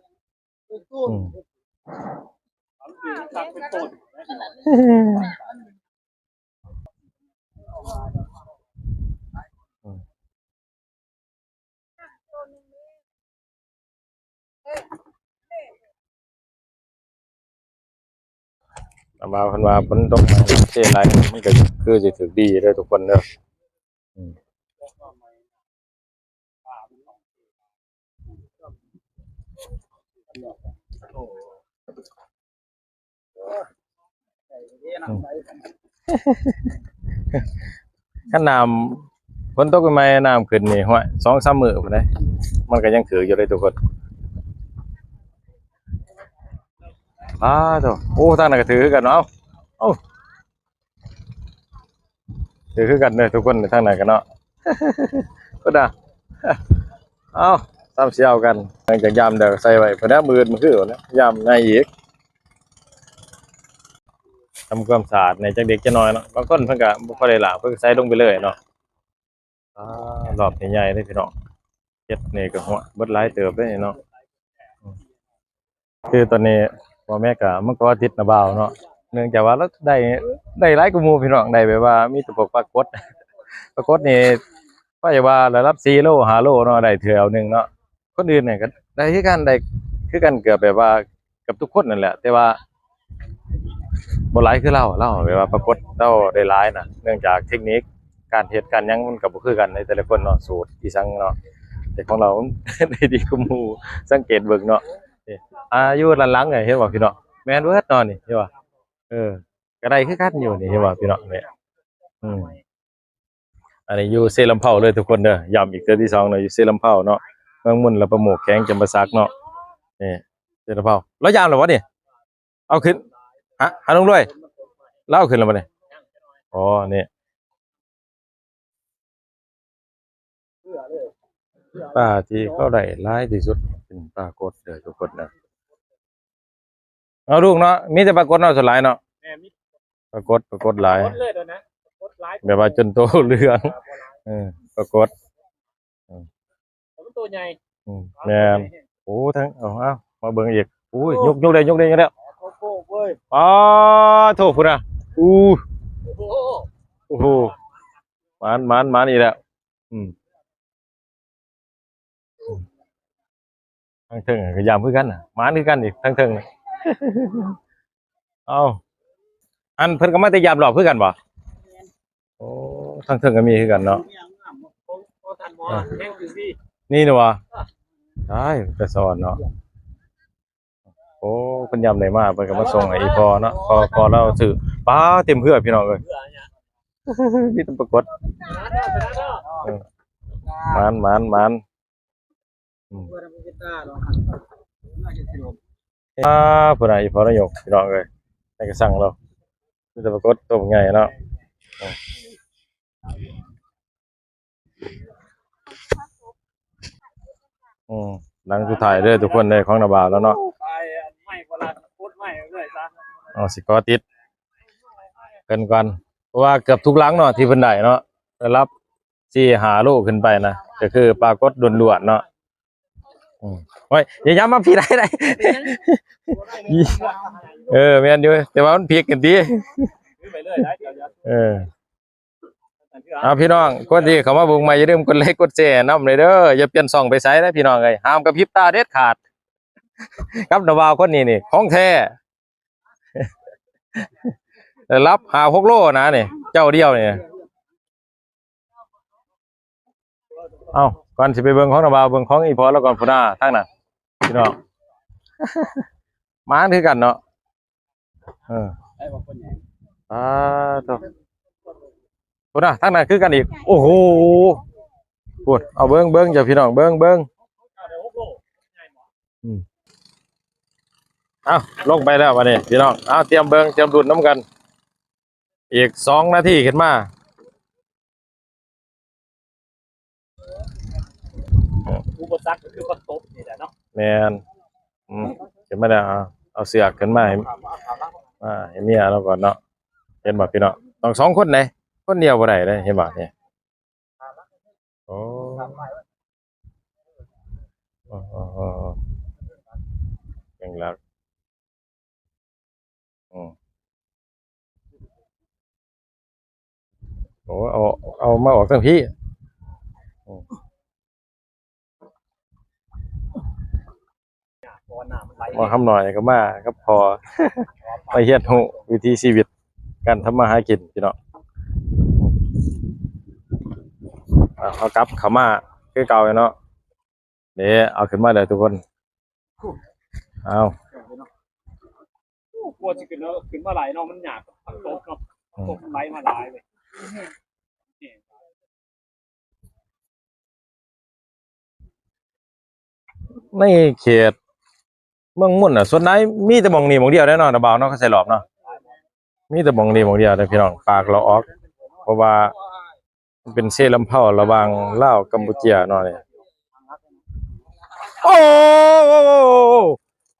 ອືມ ອືມ ແຕ່ວ່າເພິ່ນວ່າຝົນຕົກມາເຊຫຼາຍ ມັນກໍຄືຊິຖືກດີເດີທຸກຄົນເດີ. ອືມ ຄັນນ້ຳຝົນຕົກໃໝ່ໆ ນ້ຳຂຶ້ນນີ້ ຫ້ວຍ ສອງສາມມື້ພຸ້ນເດ້ ມັນກໍຍັງຖືກຢູ່ເດ້ທຸກຄົນ. ອ້າໂທ້ ໂອ້ ທາງນັ້ນກໍຖືກຄືກັນເນາະ. ເອົ້າ ເອົ້າ ຄື ຄືກັນເດີທຸກຄົນ ທາງນັ້ນກັນເນາະ. ພຸ້ນນະ ເອົ້າ ຊ້ຳຊິເອົາກັນ ຫຼັງຈາກຢາມແລ້ວໃສ່ໄວ້ ເພິ່ນນະ ມື້ອື່ນມື້ຄືນນະ ຢາມໃນອີກ. ທຳຄວາມສະອາດແດ່ຈັກເລັກຈັກນ້ອຍເນາະ ບາງຄົນເພິ່ນກະບໍ່ຄ່ອຍໄດ້ລ້າງ ເພິ່ນກະໃສ່ລົງໄປເລີຍເນາະ. ອາ ລອບໃຫຍ່ໆເດ້ພີ່ນ້ອງ ເຮັດນີ້ກໍ ໂຫ ເບິດຫຼາຍເຕີບເດ້ເນາະ. ອືມ ຄືຕອນນີ້ພໍ່ແມ່ກໍມາເກາະຕິດນ້າບ່າວເນາະ ເນື່ອງຈາກວ່າລາວໄດ້ ໄດ້ຫຼາຍກວ່າໝູ່ພີ່ນ້ອງ ໄດ້ແບບວ່າມີແຕ່ພວກປາກົດ ປາກົດນີ້ ຂ້ອຍວ່າລະດັບສີ່ໂລຫ້າໂລເນາະ ໄດ້ເທື່ອໜຶ່ງເນາະ. ຄົນອື່ນນີ້ກໍໄດ້ຄືກັນ ໄດ້ຄືກັນເກືອບແບບວ່າເກືອບທຸກຄົນນັ້ນແຫຼະ ແຕ່ວ່າບໍ່ຫຼາຍຄືລາວ ລາວແບບວ່າປາກົດລາວໄດ້ຫຼາຍນະ ເນື່ອງຈາກເທັກນິກການເຮັດການຫຍັງມັນກໍບໍ່ຄືກັນໃນແຕ່ລະຄົນເນາະ ສູດອີ່ສັງເນາະ ແຕ່ຂອງລາວໄດ້ດີກວ່າໝູ່ ສັງເກດເບິ່ງເນາະ. ອາ ຢູ່ດ້ານຫຼັງນີ້ເຫັນບໍ່ພີ່ນ້ອງ ແມ່ນເບິດເນາະ ນີ້ເຫັນບໍ່ ເອີ ກໍໄດ້ຄືກັນຢູ່ນີ້ ເຫັນບໍ່ພີ່ນ້ອງ ນີ້ ອືມ ອັນນີ້ຢູ່ເຊລຳເພົາເດີທຸກຄົນເດີ ຢ້ຳອີກເທື່ອທີສອງເນາະ ຢູ່ເຊລຳເພົາເນາະ ເມືອງມຸນລະປະໂມກ ແຂວງຈຳປາສັກເນາະ. ນີ້ເຊລຳເພົາ ລາວຢ້ຳແລ້ວບໍ່ນີ້ ເອົາຂຶ້ນ ຫາ ຫາລຸງລວຍ ລາວເອົາຂຶ້ນແລ້ວບໍ່ນີ້? ອໍ ນີ້ ປາທີ່ເຂົາໄດ້ຫຼາຍທີ່ສຸດເປັນປາກົດເດີທຸກຄົນເດີ. ເອົາລູກເນາະ ມີແຕ່ປາກົດເນາະ ສ່ວນຫຼາຍເນາະ. ແມ່ນ ມີປາກົດ ປາກົດຫຼາຍ ກົດເລີຍໂດນນະ ປາກົດຫຼາຍ ແບບວ່າຈົນໂຕເຫຼືອງ ເອີ ປາກົດ ເອີ ແຕ່ມັນໂຕໃຫຍ່ ອືມ ແມ່ນ ໂອ້ ທັງ ເອົາ ເອົາ ມາເບິ່ງອີກ ໂອ້ຍ ຍົກ ຍົກໄດ້ ຍົກໄດ້ ຍົກໄດ້ ໂອ້ໂຫ ເວີຍ ປາໂທ້ ພຸ້ນນະ ອູ້ ໂອ້ໂຫ ໂອ້ໂຫ ໝານ ໝານ ໝານອີກແລ້ວ ອືມ ທາງເທິງກໍຢ້ຳຄືກັນນະ ໝານຄືກັນອີກ ທາງເທິງນະ ເອົ້າ ອັນເພິ່ນກໍມາແຕ່ຢ້ຳລອບຄືກັນບໍ່? ໂອ້ ທາງເທິງກໍມີຄືກັນເນາະ ນີ້ນະຫວາ ຕາຍ ແຕ່ສອນເນາະ. ໂອ້ ເພິ່ນຍາມໃດມາ ເພິ່ນກໍມາສົ່ງໃຫ້ອີ່ພໍ່ເນາະ ພໍ່ ພໍ່ລາວຊື້ ປາເຕັມເຮືອພີ່ນ້ອງເອີຍ ມີແຕ່ປາກົດ ເອີ ໝານ ໝານ ໝານ ອືມ ອາ ພຸ້ນນະ ອີ່ພໍ່ນາຍົກ ພີ່ນ້ອງເອີຍ ໃນກະສັງລາວ ມີແຕ່ປາກົດໂຕບັກໃຫຍ່ເນາະ ເອີ. ອືມ ຫຼັງສຸດທ້າຍເດີທຸກຄົນເດີ ຂອງນ້າບ່າວແລ້ວເນາະ ເອົາ ຊິຂໍຕິດເພິ່ນກ່ອນ ເພາະວ່າເກືອບທຸກຫຼັງເນາະ ທີ່ເພິ່ນໄດ້ເນາະ ລະດັບສີ່ຫ້າໂລຂຶ້ນໄປນະ ກໍຄືປາກົດລ້ວນໆເນາະ. ອືມ ໂອ້ຍ ຢ່າ ຢ່າມາພີ້ໄດ້ ໄດ້ ເອີ ແມ່ນຢູ່ ແຕ່ວ່າມັນພິກກັນຕິ ເອີ. ເອົາ ພີ່ນ້ອງ ຄົນທີ່ເຂົ້າມາເບິ່ງໃໝ່ ຢ່າລືມກົດໄລກົດແຊນຳເລີຍເດີ ຢ່າປ່ຽນຊ່ອງໄປໃສເດີພີ່ນ້ອງເອີຍ ຫ້າມກະພິບຕາເດັດຂາດ ກັບນ້າບ່າວຄົນນີ້ນີ້ ຂອງແທ້ ລະດັບຫ້າຫົກໂລນະນີ້ ເຈົ້າດຽວນີ້. ເອົ້າ ກ່ອນຊິໄປເບິ່ງຂອງນ້າບ່າວ ເບິ່ງຂອງອີ່ພໍ່ລາວກ່ອນພຸ້ນນາ ທາງນັ້ນ ພີ່ນ້ອງ ໝານຄືກັນເນາະ ເອີ ອາໂທ້ ພຸ້ນນະ ທາງນັ້ນຄືກັນອີກ ໂອ້ໂຫ ພຸ້ນ ເອົາເບິ່ງ ເບິ່ງເຈົ້າ ພີ່ນ້ອງ ເບິ່ງ ເບິ່ງ ອືມ ເອົາ ລົງໄປແລ້ວບັດນີ້ ພີ່ນ້ອງ ເອົາ ຕຽມເບິ່ງ ຕຽມລຸ້ນນຳກັນ. ອີກສອງນາທີຂຶ້ນມາ. ອຸປະສັກກໍຄືປາກົບນີ້ແຫຼະເນາະ. ແມ່ນ. ອືມ ຂຶ້ນມາແລ້ວ ເອົາ ເອົາເຊືອກຂຶ້ນມາໃຫ້ ອ່າ ໃຫ້ເມຍລາວກ່ອນເນາະ. ເຫັນບໍ່ພີ່ນ້ອງ? ຕ້ອງສອງຄົນເດ້ ຄົນດຽວບໍ່ໄດ້ເດ້ ເຫັນບໍ່ນີ້? ໂອ້ ເອີ ເອີ ເອີ ເກັ່ງລັກ. ອືມ ໂອ້ ເອົາ ເອົາມາອອກທາງພີ້. ອືມ ໝໍຄຳນ້ອຍກໍມາກັບພໍ່ ມາຮຽນຮູ້ວິຖີຊີວິດການທຳມາຫາກິນພີ່ນ້ອງ. ເອົາ ເອົາກັບເຂົ້າມາຄືເກົ່າເນາະ. ເດ້ ເອົາຂຶ້ນມາເດີທຸກຄົນ. ເອົາ ໂອ້ ກວ່າຊິຂຶ້ນ ຂຶ້ນມາໄຫຼເນາະ ມັນຍາກ ປາກົບເນາະ. ອືມ ປາກົບໄຫຼມາຫຼາຍເລີຍ. ໃນເຂດເມືອງມຸນນະ ສ່ວນຫຼາຍມີແຕ່ໝ່ອງນີ້ໝ່ອງດຽວເດ້ເນາະ ນະບ່າວເນາະ ຄັນໃສ່ລອບເນາະ. ມີແຕ່ໝ່ອງນີ້ໝ່ອງດຽວເດ້ພີ່ນ້ອງ ປາກລະອອກ ເພາະວ່າ ມັນເປັນເຊລຳເພົາລະຫວ່າງລາວກຳປູເຈຍເນາະນີ້. ໂອ້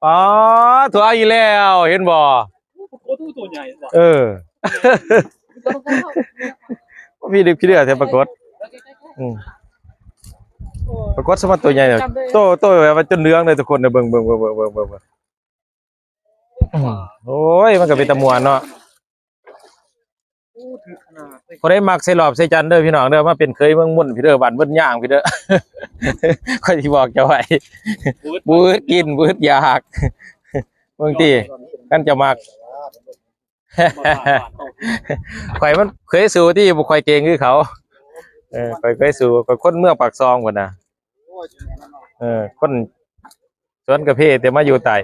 ປາດ ເອົາອີກແລ້ວ ເຫັນບໍ່? ໂອ້ ໂຕໃຫຍ່ ເອີ ມີດຶກພີເດືອແທ້ປາກົດ. ອືມ ປາກົດສະມາໂຕໃຫຍ່ ໂຕ ໂຕແບບວ່າຈົນເຫຼືອງເລີຍທຸກຄົນເດີ. ເບິ່ງ ເບິ່ງ ເບິ່ງ ເບິ່ງ ເບິ່ງ. ອືມ ໂອ້ຍ ມັນກໍເປັນຕາມ່ວນເນາະ. ໂອ້ ຖືກຂະໜາດເລີຍ. ຜູ້ໃດມັກໃສ່ລອບໃສ່ຈັນເດີພີ່ນ້ອງເດີ ມາເປັນເຂີຍເມືອງມຸນພີ້ເດີ ບ້ານເບິດຍາງພີ້ເດີ. ຂ້ອຍຊິບອກເຈົ້າໄວ້ ບໍ່ອຶດກິນ ບໍ່ອຶດຢາກ. ເບິ່ງຕິ ຄັນເຈົ້າມັກ. ຂ້ອຍມັນເຄີຍສູ້ຕິ ບໍ່ ຂ້ອຍເກັ່ງຄືເຂົາ. ເອີ ຂ້ອຍເຄີຍສູ້ ຂ້ອຍຄົນເມືອງປາກຊ່ອງພຸ້ນນະ. ເອີ ຄົນສວນກາເຟ ແຕ່ມາຢູ່ໃຕ້.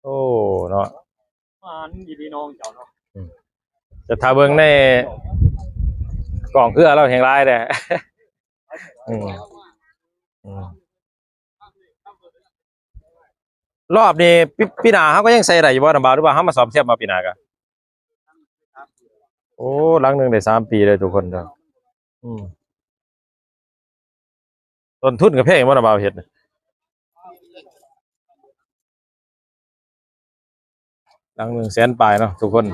ໂອ້ ເນາະ ມານອີ່ຫຼີນ້ອງເຈົ້າເນາະ. ອືມ ແຕ່ຖ້າເບິ່ງໃນກ້ອງເຮືອລາວແຮ່ງຫຼາຍເດ້. ອືມ ອືມ ລອບນີ້ ປີ ປີໜ້າເຮົາກໍຍັງໃຊ້ໄດ້ຢູ່ບໍ່ນະບ່າວ ຫຼືວ່າເຮົາມາສ້ອມແຊມເອົາປີໜ້າກະ? ໂອ້ ຫຼັງໜຶ່ງໄດ້ສາມປີເລີຍທຸກຄົນເດີ. ອືມ ຕົ້ນທຶນກໍແພງບໍ່ນະບ່າວເຮັດ? ຫຼັງໜຶ່ງແສນປາຍເນາະທຸກຄົນ.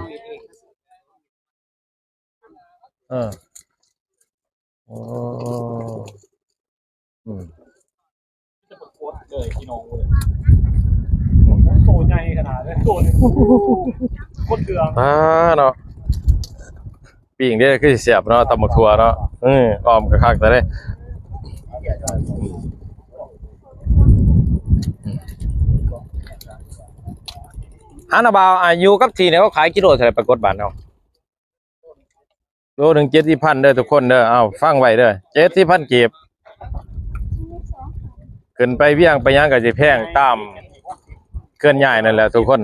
ເອີ ໂອ້ ອືມ ເລີຍພີ່ນ້ອງເອີຍ. ໂຕໃຫຍ່ຂະໜາດເລີຍ ໂຕໜຶ່ງ ຄົນເດືອງ ອ່າ ເນາະ. ປີ້ງເດ້ ຄືຊິແຊບເນາະ ຕຳບັກຖົ່ວເນາະ. ເອີ ອ້ອມກໍຄັກແຕ່ເດ້. ຫານະບ່າວ ອາ ຢູ່ກັບທີ່ນີ້ເຂົາຂາຍກິໂລເທົ່າໃດ ປາກົດບ້ານເຮົາ? ໂລໜຶ່ງເຈັດສິບພັນເດີທຸກຄົນເດີ. ເອົາ ຟັງໄວ້ເດີ ເຈັດສິບພັນກີບ. ຂຶ້ນໄປວຽງໄປຫຍັງກໍຊິແພງຕາມເຄື່ອນຍ້າຍນັ້ນແຫຼະທຸກຄົນ.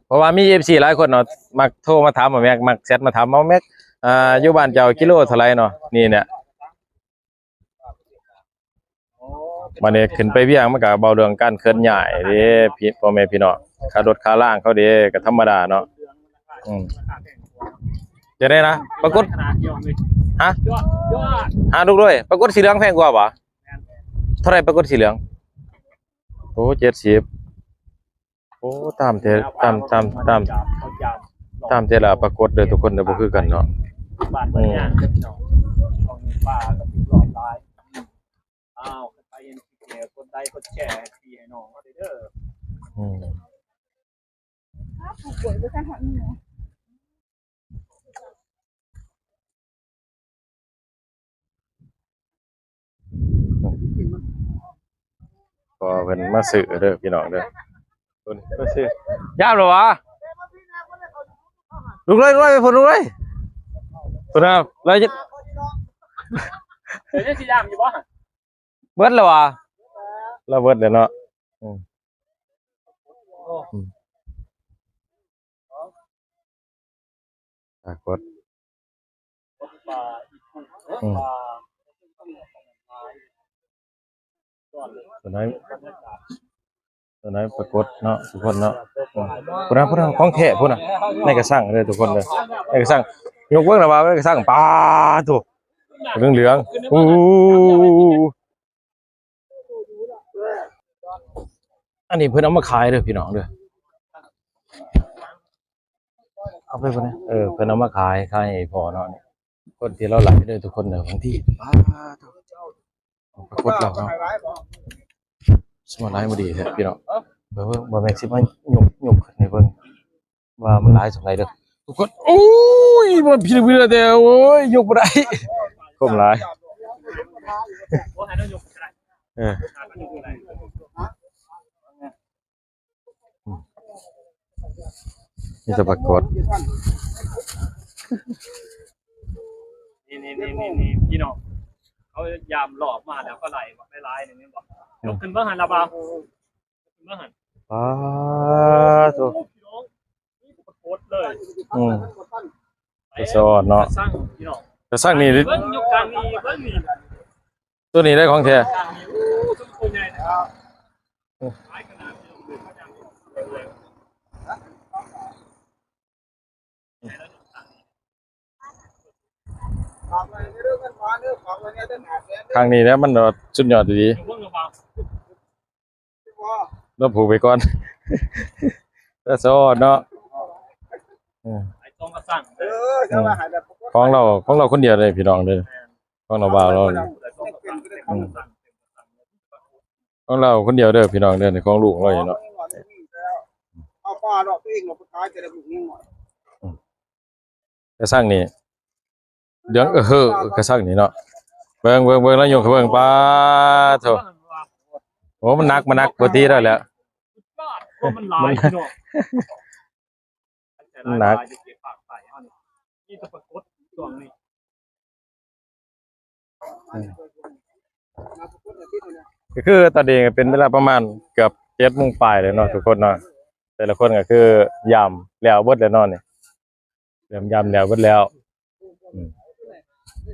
ເພາະວ່າມີເອັຟຊີຫຼາຍຄົນເນາະ ມັກໂທມາຖາມ ເອົາແມັກ ມັກແຊັດມາຖາມ ເອົາແມັກ ອ່າ ຢູ່ບ້ານເຈົ້າກິໂລເທົ່າໃດເນາະ ນີ້ແຫຼະ. ບັດນີ້ຂຶ້ນໄປວຽງ ມັນກໍເວົ້າເລື່ອງການເຄື່ອນຍ້າຍເດ້ ພີ່ ພໍ່ແມ່ພີ່ນ້ອງ ຄ່າລົດຄ່າລາງເຂົາເດ້ ກໍທຳມະດາເນາະ. ອືມ ຈັ່ງໃດນະ ປາກົດ? ຮະ? ຫາລູກດ້ວຍ ປາກົດສີເຫຼືອງແພງກວ່າບໍ່? ເທົ່າໃດປາກົດສີເຫຼືອງ? ໂອ້ ເຈັດສິບ. ໂອ້ ຕາມແຕ່ ຕາມ ຕາມ ຕາມ ຕາມແຕ່ລະປາກົດເດີທຸກຄົນເດີ ບໍ່ຄືກັນເນາະ. ບ້ານເພິ່ນຍາກເດີພີ່ນ້ອງ ຊ່ວງນີ້ປາກໍຖືກຫຼອກຫຼາຍ. ອ້າວ ຄັນໃຜເຫັນຄລິບນີ້ ກົດໄລກົດແຊໃຫ້ພີ່ໃຫ້ນ້ອງເຮົາເດີ. ອືມ ພໍເພິ່ນມາຊື້ເດີພີ່ນ້ອງເດີ ເພິ່ນມາຊື້. ຍາມແລ້ວຫວາ? ລຸກເລີຍ ລຸກເລີຍ ໄປພຸ້ນ ລຸກເລີຍ ພຸ້ນນະ. ລາວຈະ ເອີ ຍັງຊິຍາມຢູ່ບໍ່? ເບິດແລ້ວຫວາ? ລາວເບິດແລ້ວເນາະ. ອືມ ອືມ ປາກົດ ອືມ ຕົວນັ້ນ ຕົວໃດປາກົດເນາະ ທຸກຄົນເນາະ. ອືມ ພຸ້ນນະ ພຸ້ນນະ ຂອງແທ້ພຸ້ນນະ ໃນກະຊັງເດີ ທຸກຄົນເດີ ໃນກະຊັງ. ຍົກເບິ່ງລະວ່າໃນກະຊັງ ປາໂທ້ ເຫຼືອງໆ. ໂອ້ ອັນນີ້ເພິ່ນເອົາມາຂາຍເດີພີ່ນ້ອງເດີ ເອົາໄປພຸ້ນນະ. ເອີ ເພິ່ນເອົາມາຂາຍ ຂາຍໃຫ້ພໍ່ເນາະ. ນີ້ ຄົນທີ່ລາວຫຼາຍເດີ ທຸກຄົນເດີ. ບາງທີ ປາໂທ້ ປາກົດລາວເນາະ ສະມາຫຼາຍບໍ່ດີແທ້ພີ່ນ້ອງ. ເບິ່ງ ເບິ່ງ ບໍ່ແມ່ນຊິມາຍົກ ຍົກຂຶ້ນໃຫ້ເບິ່ງ ວ່າມັນຫຼາຍສ່ຳໃດເດີ ທຸກຄົນ. ໂອ້ຍ ມັນພິລະວິລະແຕ່ ໂອ້ຍ ຍົກບໍ່ໄດ້ ຄວາມຫຼາຍ. ເອີ ອືມ ມີແຕ່ປາກົດ ນີ້ໆໆໆ ພີ່ນ້ອງ ເຂົາຢາມລອບມາແລ້ວກໍໄລ່ບັກຫຼາຍໆ ນີ້ແມ່ນບໍ່? ຍົກຂຶ້ນເບິ່ງຫັ້ນລະບ່າວ. ປາໂທ້ ໂອ້ ພີ່ນ້ອງ ມີແຕ່ປາກົດເລີຍ. ອືມ ກະຊອນເນາະ ກະຊັງພີ່ນ້ອງ ກະຊັງນີ້ ເບິ່ງ ຍົກກາງນີ້ ເບິ່ງນີ້ ຕົວນີ້ໄດ້ຂອງແທ້ ກາງນີ້ ໂອ້ ຕົວໃຫຍ່ນະ ຫຼາຍຂະໜາດ. ຄັ້ງນີ້ແຫຼະມັນສຸດຍອດອີ່ຫຼີ ລາວຜູກໄປກ່ອນ ແຕ່ສະອອດເນາະ. ເອີ ຂອງລາວ ຂອງລາວຄົນດຽວເດ້ພີ່ນ້ອງເດີ ຂອງລາວບ່າວລາວ ອືມ ຂອງລາວຄົນດຽວເດີພີ່ນ້ອງເດີ ຂອງລູກລາວເນາະ. ເອົາປາເນາະ ຕົວເອງເອົາໄປຂາຍແຕ່ລະມື້ຍັງໜ້ອຍ. ອືມ ກະຊັງນີ້ເຫຼືອງ ເອີ ກະຊັງນີ້ເນາະ. ເບິ່ງ ເບິ່ງ ເບິ່ງ ລາວຍົກໃຫ້ເບິ່ງ ປາໂທ້ ໂອ້ ມັນໜັກ ມັນໜັກ ບໍ່ຕີໄດ້ແລ້ວ ມັນຫຼາຍພີ່ນ້ອງ ມັນໜັກ ມີແຕ່ປາກົດຊ່ວງນີ້. ອືມ ກະຄືຕອນນີ້ກະເປັນເວລາປະມານເກືອບເຈັດໂມງປາຍແລ້ວເນາະ ທຸກຄົນເນາະ. ແຕ່ລະຄົນກະຄືຢາມແລ້ວເບິດແລ້ວເນາະນີ້ ເລີ່ມຢາມແລ້ວເບິດແລ້ວ. ອືມ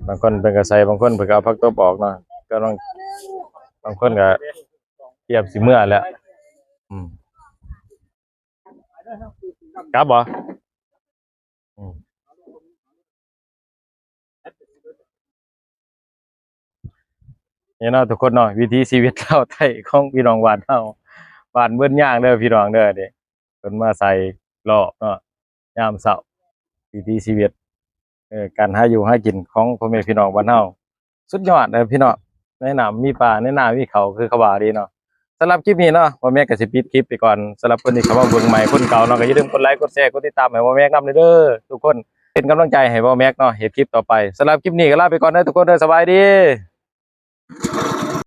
ບາງຄົນເພິ່ນກະໃສ່ ບາງຄົນເພິ່ນກະເອົາຜັກຕົບອອກເນາະ ກຳລັງ ບາງຄົນກະກຽມຊິເມືອແລ້ວ. ອືມ ກັບບໍ່? ອືມ ນີ້ເນາະ ທຸກຄົນເນາະ ວິຖີຊີວິດລາວໄທຂອງພີ່ນ້ອງບ້ານເຮົາ ບ້ານເບິນຍາງເດີພີ່ນ້ອງເດີ. ນີ້ເພິ່ນມາໃສ່ລອບເນາະ ຍາມເຊົ້າ ວິຖີຊີວິດ ເອີ ການຫາຢູ່ຫາກິນຂອງພໍ່ແມ່ພີ່ນ້ອງບ້ານເຮົາ ສຸດຍອດເດີພີ່ນ້ອງ. ໃນນ້ຳມີປາ ໃນນາມີເຂົ້າ ຄືເຂົາວ່າເດເນາະ. ສຳລັບຄລິບນີ້ເນາະ ບ່າວແມັກກະຊິປິດຄລິບໄປກ່ອນ. ສຳລັບຄົນທີ່ເຂົ້າມາເບິ່ງໃໝ່ ຄົນເກົ່າເນາະ ກະຢ່າລືມກົດໄລ ກົດແຊ ກົດຕິດຕາມໃຫ້ບ່າວແມັກນຳເດີ ທຸກຄົນ ເປັນກຳລັງໃຈໃຫ້ບ່າວແມັກເນາະ ເຮັດຄລິບຕໍ່ໄປ. ສຳລັບຄລິບນີ້ກະລາໄປກ່ອນເດີ ທຸກຄົນເດີ ສະບາຍດີ.